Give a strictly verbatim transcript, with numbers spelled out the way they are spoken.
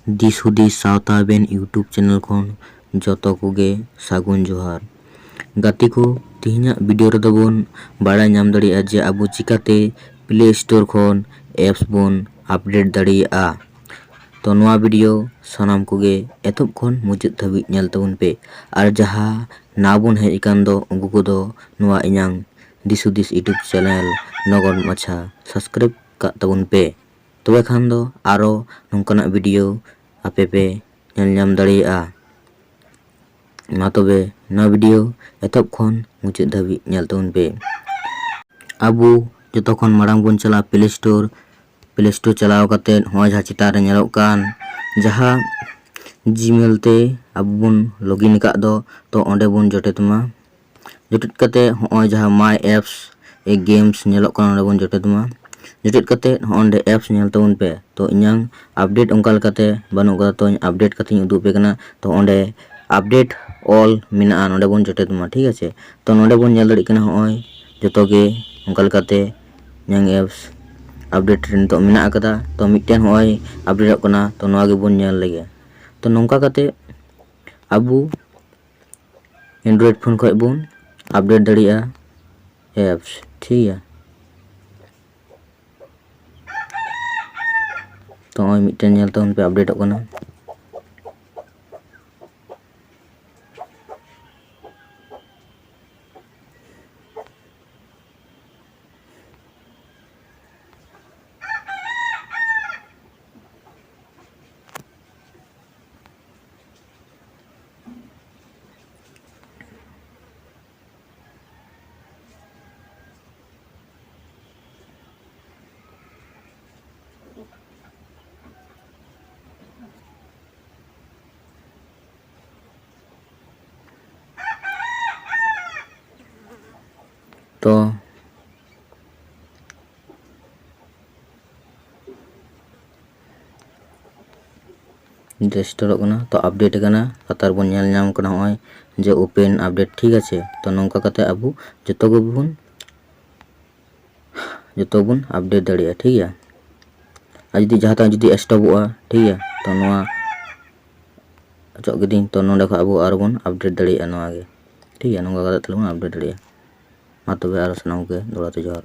ᱫᱤᱥ ᱦᱩᱫᱤᱥ ᱥᱟᱶᱛᱟ ᱵᱮᱱ YouTube ᱪᱮᱱᱮᱞ ᱠᱷᱚᱱ ᱡᱚᱛᱚ ᱠᱚᱜᱮ ᱥᱟᱹᱜᱩᱱ ᱡᱚᱦᱟᱨ᱾ ᱜᱟᱛᱮ ᱠᱚ, ᱛᱮᱦᱮᱧᱟᱜ ᱵᱷᱤᱰᱤᱭᱳ ᱨᱮᱫᱚ ᱵᱚᱱ ᱵᱟᱲᱟᱭ ᱧᱟᱢ ᱫᱟᱲᱮᱭᱟᱜᱼᱟ ᱡᱮ ᱟᱵᱚ ᱪᱤᱠᱟᱛᱮ ᱯᱞᱮ ᱥᱴᱳᱨ ᱠᱷᱚᱱ ᱮᱯᱥ ᱵᱚᱱ ᱟᱯᱰᱮᱴ ᱫᱟᱲᱮᱭᱟᱜᱼᱟ᱾ ᱛᱚ ᱱᱚᱣᱟ ᱵᱷᱤᱰᱤᱭᱳ ᱥᱟᱱᱟᱢ ᱠᱚᱜᱮ ᱮᱛᱚᱦᱚᱵ ᱠᱷᱚᱱ ᱢᱩᱪᱟᱹᱫ ᱫᱷᱟᱹᱵᱤᱡ ᱧᱮᱞ ᱛᱟᱵᱚᱱ ᱯᱮ᱾ ᱟᱨ ᱡᱟᱦᱟᱸ ᱱᱟᱣᱟ ᱵᱚᱱ ᱦᱮᱡ ᱟᱠᱟᱱ ᱫᱚ, ᱩᱱᱠᱩ ᱠᱚᱫᱚ ᱱᱚᱣᱟ ᱤᱧᱟᱝ ᱫᱤᱥ ᱦᱩᱫᱤᱥ YouTube ᱪᱮᱱᱮᱞ ᱱᱚᱜᱚᱨ ᱢᱟᱪᱷᱟ ᱥᱟᱵᱥᱠᱨᱟᱭᱤᱵ ᱠᱟᱜ ᱛᱟᱵᱚᱱ ᱯᱮ᱾ ᱛᱚᱵᱮ ᱠᱷᱟᱱ ᱫᱚ ᱟᱨᱚ ᱱᱚᱝᱠᱟᱱᱟᱜ ᱵᱷᱤᱰᱤᱭᱳ ᱟᱯᱮ ᱯᱮ ᱧᱮᱞ ᱧᱟᱢ ᱫᱟᱲᱮᱭᱟᱜᱼᱟ᱾ ᱢᱟ ᱛᱚᱵᱮ ᱱᱚᱣᱟ ᱵᱷᱤᱰᱤᱭᱳ ᱮᱛᱚᱦᱚᱵ ᱠᱷᱚᱱ ᱢᱩᱪᱟᱹᱫ ᱫᱷᱟᱹᱵᱤᱡ ᱧᱮᱞ ᱛᱟᱵᱚᱱ ᱯᱮ᱾ ᱟᱵᱚ ᱡᱚᱛᱚ ᱠᱷᱚᱱ ᱢᱟᱲᱟᱝ ᱵᱚᱱ ᱪᱟᱞᱟᱜᱼᱟ ᱯᱞᱮ ᱥᱴᱳᱨ᱾ ᱯᱞᱮ ᱥᱴᱳᱨ ᱪᱟᱞᱟᱣ ᱠᱟᱛᱮᱫ ᱱᱚᱜᱼᱚᱭ ᱡᱟᱦᱟᱸ ᱪᱮᱛᱟᱱ ᱨᱮ ᱧᱮᱞᱚᱜ ᱠᱟᱱ, ᱡᱟᱦᱟᱸ ᱡᱤᱢᱮᱞ ᱛᱮ ᱟᱵᱚ ᱵᱚᱱ ᱞᱚᱜᱤᱱ ᱟᱠᱟᱫ ᱫᱚ, ᱛᱚ ᱚᱸᱰᱮ ᱵᱚᱱ ᱡᱚᱴᱮᱫ ᱢᱟ᱾ ᱡᱚᱴᱮᱫ ᱠᱟᱛᱮ ᱦᱚᱸᱜᱼᱚᱭ ᱡᱟᱦᱟᱸ My Apps ᱮ Games ᱧᱮᱞᱚᱜ ᱠᱟᱱᱟ, ᱚᱸᱰᱮ ᱵᱚᱱ ᱡᱚᱴᱮᱫ ᱢᱟ᱾ ᱡᱚᱴᱮᱫ ᱠᱟᱛᱮ ᱦᱚᱸᱜᱼᱚ ᱱᱚᱸᱰᱮ ᱮᱯᱥ ᱧᱮᱞ ᱛᱟᱵᱚᱱ ᱯᱮ᱾ ᱛᱚ ᱤᱧᱟᱹᱝ ᱟᱯᱰᱮᱴ ᱚᱱᱠᱟ ᱞᱮᱠᱟᱛᱮ ᱵᱟᱹᱱᱩᱜ ᱠᱟᱫᱟ, ᱛᱚᱧ ᱟᱯᱰᱮᱴ ᱠᱟᱛᱮᱧ ᱩᱫᱩᱜ ᱟᱯᱮ ᱠᱟᱱᱟ᱾ ᱛᱚ ᱚᱸᱰᱮ ᱟᱯᱰᱮᱴ ᱚᱞ ᱢᱮᱱᱟᱜᱼᱟ, ᱱᱚᱸᱰᱮ ᱵᱚᱱ ᱡᱚᱴᱮᱫ ᱢᱟ, ᱴᱷᱤᱠ ᱟᱪᱷᱮ᱾ ᱛᱚ ᱱᱚᱸᱰᱮ ᱵᱚᱱ ᱧᱮᱞ ᱫᱟᱲᱮᱭᱟᱜ ᱠᱟᱱᱟ, ᱦᱚᱸᱜᱼᱚᱭ ᱡᱚᱛᱚ ᱜᱮ ᱚᱱᱠᱟ ᱞᱮᱠᱟᱛᱮ ᱤᱧᱟᱹᱝ ᱮᱯᱥ ᱟᱯᱰᱮᱴ ᱨᱮ ᱱᱤᱛᱚᱜ ᱢᱮᱱᱟᱜ ᱟᱠᱟᱫᱟ᱾ ᱛᱚ ᱢᱤᱫᱴᱮᱱ ᱦᱚᱸᱜᱼᱚᱭ ᱟᱯᱰᱮᱴᱚᱜ ᱠᱟᱱᱟ, ᱛᱚ ᱱᱚᱣᱟ ᱜᱮᱵᱚᱱ ᱧᱮᱞ ᱞᱮᱜᱮ᱾ ᱛᱚ ᱱᱚᱝᱠᱟ ᱠᱟᱛᱮ ᱟᱵᱚ Android ᱯᱷᱳᱱ ᱠᱷᱚᱡ ᱵᱚᱱ ᱟᱯᱰᱮᱴ ᱫᱟᱲᱮᱭᱟᱜᱼᱟ ᱮᱯᱥ, ᱴᱷᱤᱠ ᱜᱮᱭᱟ᱾ ᱛᱚ ᱱᱚᱜᱼᱚᱭ ᱢᱤᱫᱴᱮᱱ ᱧᱮᱞ ᱛᱟᱵᱚᱱ ᱯᱮ, ᱟᱯᱰᱮᱴᱚᱜ ᱠᱟᱱᱟ᱾ ᱛᱚ ᱰᱮᱥᱠᱴᱚᱯᱚᱜ ᱠᱟᱱᱟ, ᱛᱚ ᱟᱯᱰᱮᱴ ᱟᱠᱟᱱᱟ᱾ ᱞᱟᱛᱟᱨ ᱵᱚᱱ ᱧᱮᱞ ᱧᱟᱢ ᱠᱟᱱᱟ ᱱᱚᱜᱼᱚᱭ ᱡᱮ ᱳᱯᱮᱱ ᱟᱯᱰᱮᱴ, ᱴᱷᱤᱠ ᱟᱪᱷᱮ᱾ ᱛᱚ ᱱᱚᱝᱠᱟ ᱠᱟᱛᱮ ᱟᱵᱚ ᱡᱚᱛᱚ ᱜᱮᱵᱚᱱ, ᱡᱚᱛᱚ ᱵᱚᱱ ᱟᱯᱰᱮᱴ ᱫᱟᱲᱮᱭᱟᱜᱼᱟ, ᱴᱷᱤᱠ ᱜᱮᱭᱟ᱾ ᱟᱨ ᱡᱩᱫᱤ ᱡᱟᱦᱟᱸ ᱛᱟᱦᱟᱸ ᱡᱩᱫᱤ stop ᱚᱜᱼᱟ, ᱴᱷᱤᱠ ᱜᱮᱭᱟ, ᱛᱚ ᱱᱚᱣᱟ ᱚᱪᱚᱜ ᱠᱤᱫᱟᱹᱧ᱾ ᱛᱚ ᱱᱚᱸᱰᱮ ᱠᱷᱚᱱ ᱟᱵᱚ ᱟᱨᱚ ᱵᱚᱱ update ᱫᱟᱲᱮᱭᱟᱜᱼᱟ ᱱᱚᱣᱟ ᱜᱮ, ᱴᱷᱤᱠ ᱜᱮᱭᱟ, ᱱᱚᱝᱠᱟ ᱠᱟᱛᱮ ᱛᱟᱦᱞᱮ ᱵᱚᱱ update ᱫᱟᱲᱮᱭᱟᱜᱼᱟ᱾ ᱢᱟ ᱛᱚᱵᱮ ᱟᱨᱚ ᱥᱟᱱᱟᱢ ᱠᱚᱜᱮ ᱫᱚᱦᱲᱟ ᱛᱮ ᱡᱚᱦᱟᱨ᱾